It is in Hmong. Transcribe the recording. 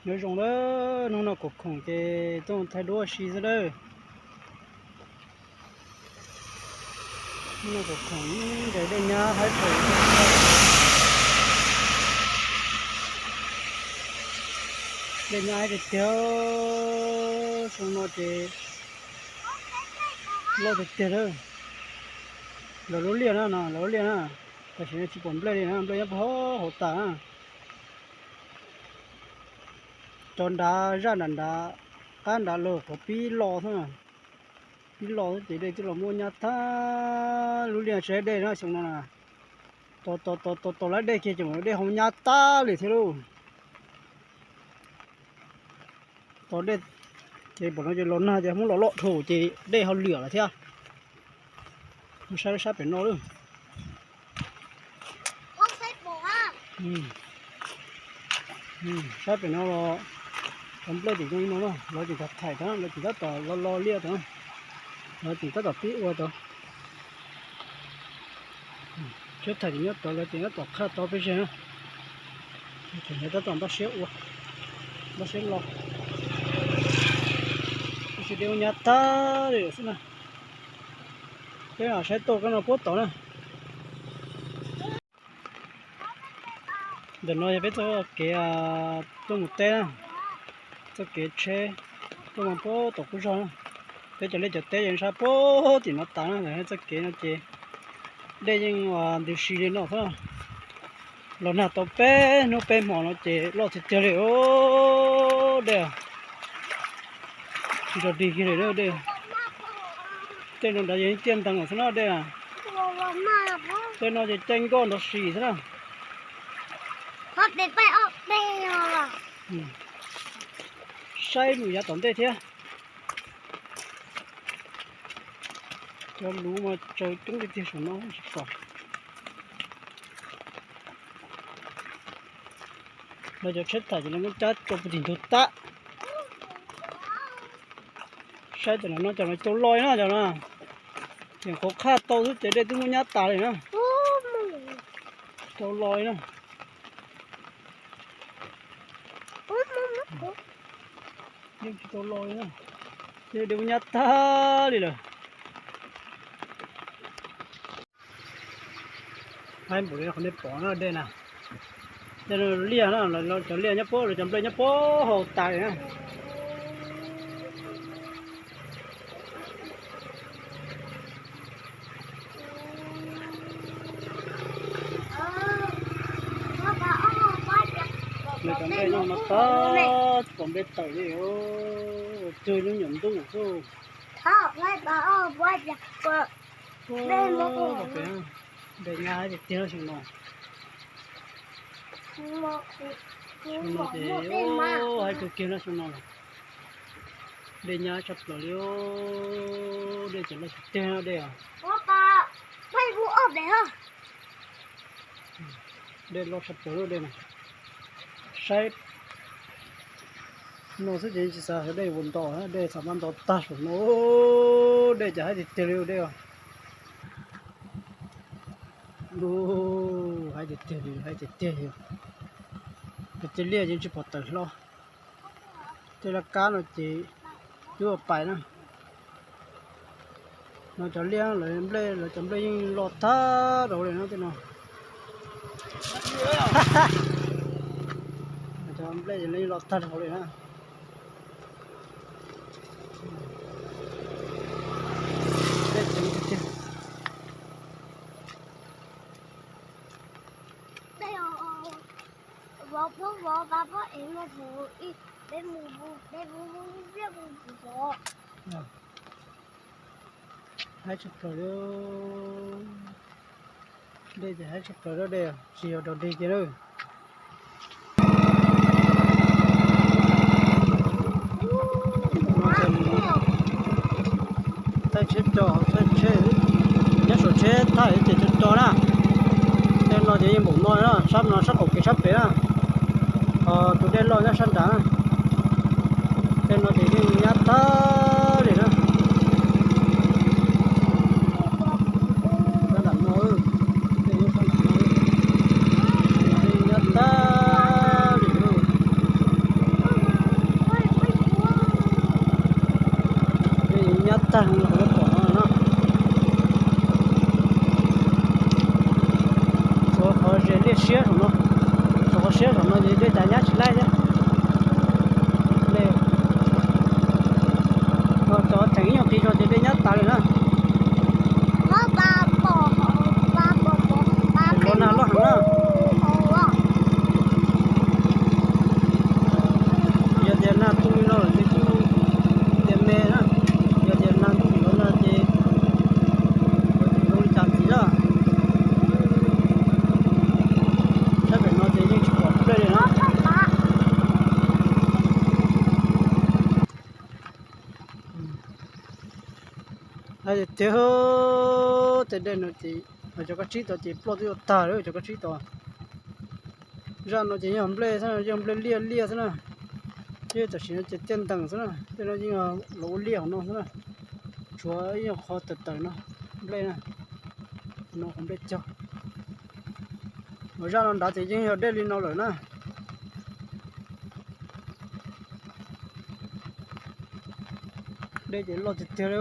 Nyob zoo lawm, hnub no kuv khoom ces tuaj thaij duab ua si xwb lawm. Hnub no kuv khoom ntes dej nyab haib phaum. Dej nyab haib tiag tiag, xyoo no ces loj tiag tiag lawm. Lawv lub liaj na, no lawv lub liaj na, tam sim no tsis pom nplej li na, nplej nyob puag hauv tas na. Cov nrad zaj nram nrad, qab nrad los qhov pib los xwb, pib los xwb ces dej twb los muab nyab tag lub liaj sab dej na xyoo no na. Tos tos tos tos lawv dej kiag ces dej ho nyab tag li thiab lauj. Tos dej ces pom no ces los nag ces muab los loj dhau ces dej ho liam lawm thiab. Saib sab pem no lawm. Sab pem no los cov nplej tim zoo li no na, lawv tseem thaim tod, lawv tseem tab tom lo lo liaj tod, lawv tseem tab tom pib ua tod. Tsheb thaim tseem nyob tod, lawv tseem tab tom qhaj tod peb zeg na. Tseem tab tom npaj siab ua, npaj siab lo. Tab sis dej nyab tag li lawm xwb na. Peb mam saib tau kab no puag tod na. Ntawm no yog peb txoj kev tuaj mus teb na, txoj kev tsheb tuaj mus puag tom qub zog na. Peb cov liaj cov teb yeej sab puag tim no tas na, txoj kev no ces dej yeej ntws si li no xwb. Los nag tau peb hnub peb hmo no ces loj tiag tiag li os dej. Tsis tau dig kiag li dej. Tej no nrad yog tiaj nteeg xwb na dej. Tej no ces caij nkoj nrov si xwb na. Saib mus yav tom ntej thiab. Cov luv mas tsaws coob tiag tiag saum no tsis pom. Lawv cov tsheb thaim ces lawv muab cab rau puag tim ntug tag. Saib cov no, cov no cau lo li na, cov no ces qhov qhaj tau xwb ces dej twb muab nyab tas li na. Cau lo li na. Yeej tsis tau lo li na, dej muab nyab tag li lawm. Haib npaum li qhov nej pom no dej na, dej liaj na, cov liaj nyob puag, cov nplej nyob puag hauv tas li na. Lawv cov nplej no mas tag, tsis pom nplej tawm li, twb lub nyuam ntuj xwb. Nplej nyab tiag tiag no xyoo no. Xyoo no ces haib kawg kiag no xyoo no. Dej nyab tshaj plaws li, dej ces loj tiag tiag dej. Dej loj tshaj plaws dej no. Saib no xwb ces tsis xav dej ua nto, dej xav mas nto tag saum no, dej ces haib tiag tiag li dej os. Haib tiag tiag li, haib tiag tiag li. Cov liaj yeej tsis pom tawm hlo. Tej laj kab no ces twb ua pais na. No cov liaj lawv nplej, lawv cov nplej yeej loj tag rau li no tej no. Cov nplej yeej loj tag rau li na. Haib tshaj plaws li, dej ces haib tshaj plaws li dej, tsis yog dog dig kiag na. Thaij tsheb co, thaij tsheb, nyob saum tsheb thaij ces co co na. Tej no ces yeej npaum no na, sab no sab qaum kev sab pem na. Tus dej loj nyob sab nrad na. Tej no ces yeej nyab tag li na. Sab nram no, tej nyob sab nram no, yeej nyab tag li na. Tag los kuv pom no no. Tshuav qhov ze liaj siab saum no, tshuav qhov siab saum no ces dej tas nyab tsis laij thiab. Cov theem ib nyuag qis zog ces dej nyab tas li na. Los nag loj heev na. Yog tias nag tu li no lawm ces kuj tias me na. Yog tias nag ntuj nim no no ces kuv tsis zoo li cas txiv na. Sab pem no ces yeej tsis pom nplej li na. Tiag, tej dej no ces cov kab tsib tod ces ploj twb yuav tag lawm cov kab tsib tod. Zaj no ces yeej nplej xwb, yeej nplej liaj liaj xwb na. Yeej tam sim no ces tiaj ntees xwb na, tej no yeej los ua liaj hauv no xwb na. Tshuav ib nyuag qho tawm tawm no, nplej na, no qhov nplej cog. Mas zaj no nrad ces yeej yog dej li no lawm na. Dej ces loj tiag tiag li.